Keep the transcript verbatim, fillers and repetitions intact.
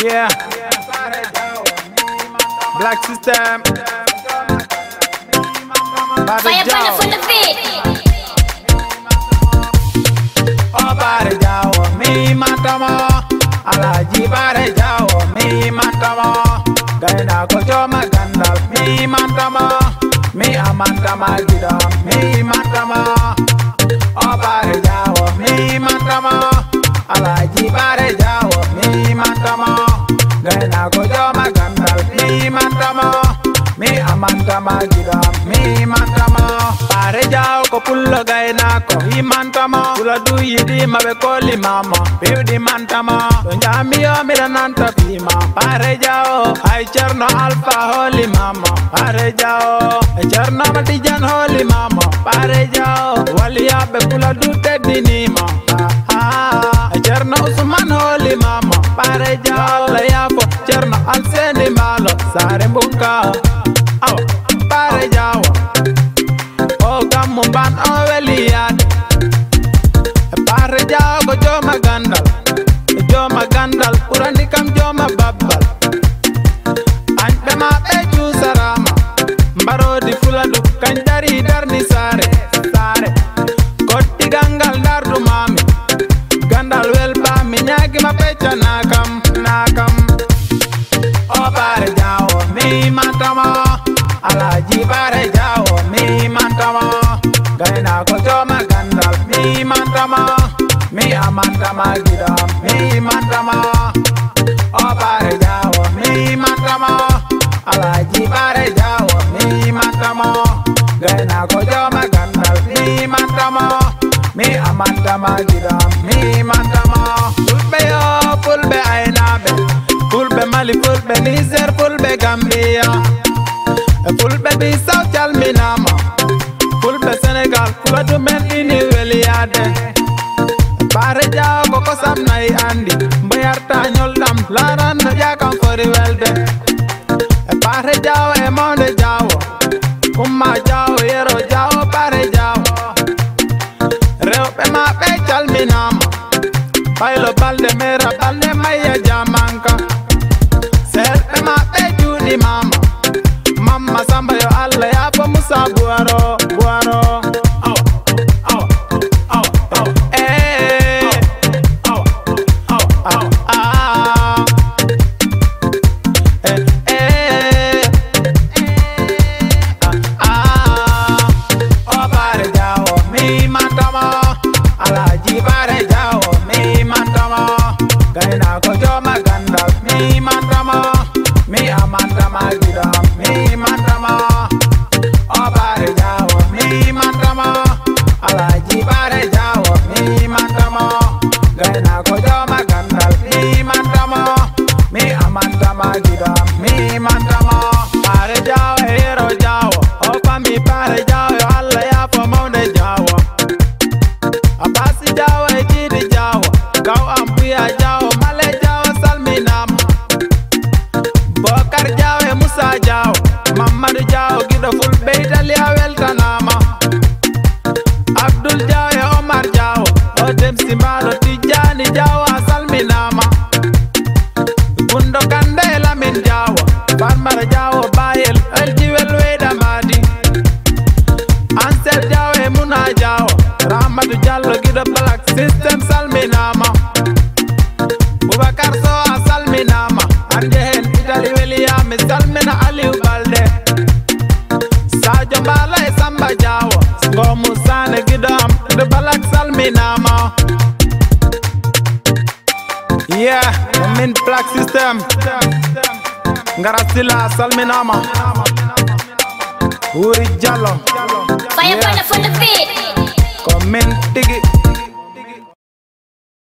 Yeah. Black System. Pare Jaw. O Pare Jaw, mi mantamo. Alaji Pare Jaw, mi mantamo. Gaynako joma gandal, mi mantamo. Mi amantama giɗo, mi mantamo. O Pare Jaw, mi mantamo. Alaji Pare Jaw, mi mantamo. Gaynako joma gandal, mi mantamo. Mi amantama giɗo, mi mantamo. Pare Jaw ko pullo gaynako, mi mantamo. Pula du yiɗi maɓe koli mama, ɓiwɗi mantamo. To jamiyo miɗa nanta fima. Pare Jaw, hay Cerno Alfa holi mama. Pare Jaw, e Cerno Matijan holi mama. Pare Jaw, waliyaɓe pula du teddinima. Ah, ah. E Cerno Usman holi mama. Pare Jaw, Allah yafo Cerno Alseni Malo, Sare Mbunka. Awa, Pare Jaw. O gammu ban o weli yaade. Pare Jaw ko joma gandal. Joma gandal ɓurani kam joma babbal. Añɓe ma ɓe cuusarama. Mbarodi fuladu kan jari darni sare, sare. Kotti gangal ndardu mami. Gandal welba mi ñaagi ma pecca na kam, na kam. O Pare Jaw, mi mantamo. Alaji Pare Jaw, mi mantamo. Gaynako joma gandal, mi mantamo. Mi amantama giɗo, mi mantamo. O Pare Jaw, mi mantamo. Alaji Pare Jaw, mi mantamo. Gaynako joma gandal, mi mantamo. Mi amantama giɗo, mi mantamo. Fulɓe yo, fulɓe aynaɓe. Fulɓe Mali, fulɓe Niger, fulɓe Gambia. E fulɓe Bissau calminama. Fulɓe Senegal, fuladu men ini weliyade. Pare Jaw ko kosam nayi andi. Mbayarta ñoldam, laran no ƴakam fori welde. E Pare Jaw e mawnde Jaw. Umma Jaw, Yero Jaw, Pare Jaw. Rewɓe ma ɓe calminama. Faylo Balde, Mera Balde, Mayya Jamanka. Sehelɓe ma ɓe juuɗi mama. Mamma Samba yo Allah yafo Musa Buwaro, Buwaro. Aw, aw, aw, aw, eh. Aw, aw, aw, ah. Eh, eh. Ah, ah. O Pare Jaw, mi mantamo. Alaji Pare Jaw, mi mantamo. Gaynako joma gandal, mi mantamo. Mi amantama giɗo, mi mantamo. O Pare Jaw, mi mantamo. Alaji Pare Jaw, mi mantamo. Gaynako joma gandal, mi mantamo. Mi amantama giɗo, mi mantamo. Pare Jaw e Yero Jaw, o fami Pare Jaw, yo Allah yafo mawnde Jaw. Abasi Jaw e Jiidi Jaw, kaw am Buya Jaw, Male Jaw salminama. Bokar Jaw e Musa Jaw, Mamadou Jaw giɗo fulɓe Itali a weltanama. Abdul Jaw e Omar Jaw, o Demsi Mbalo Tijjani Jaw a salminama. Gundo Kande e Lamin Jaw, Farmara Jaw Bayel, Elji Welweyda Madi. Ansel Jaw e Muna Jaw, Ramatu Jallo giɗo Black System salminama. Boubacar Sow a salminama, an jehen Itali weliya mi salmina Aliou Balde. Sadio Mbalo e Samba Jaw, Ngomu Sane giɗo am, de Balak salminama. Yeah, ko min Black System. Ngara Sila salminama. Wuri Jallo. Fire Yeah. Fire for the beat. Ko min tigi.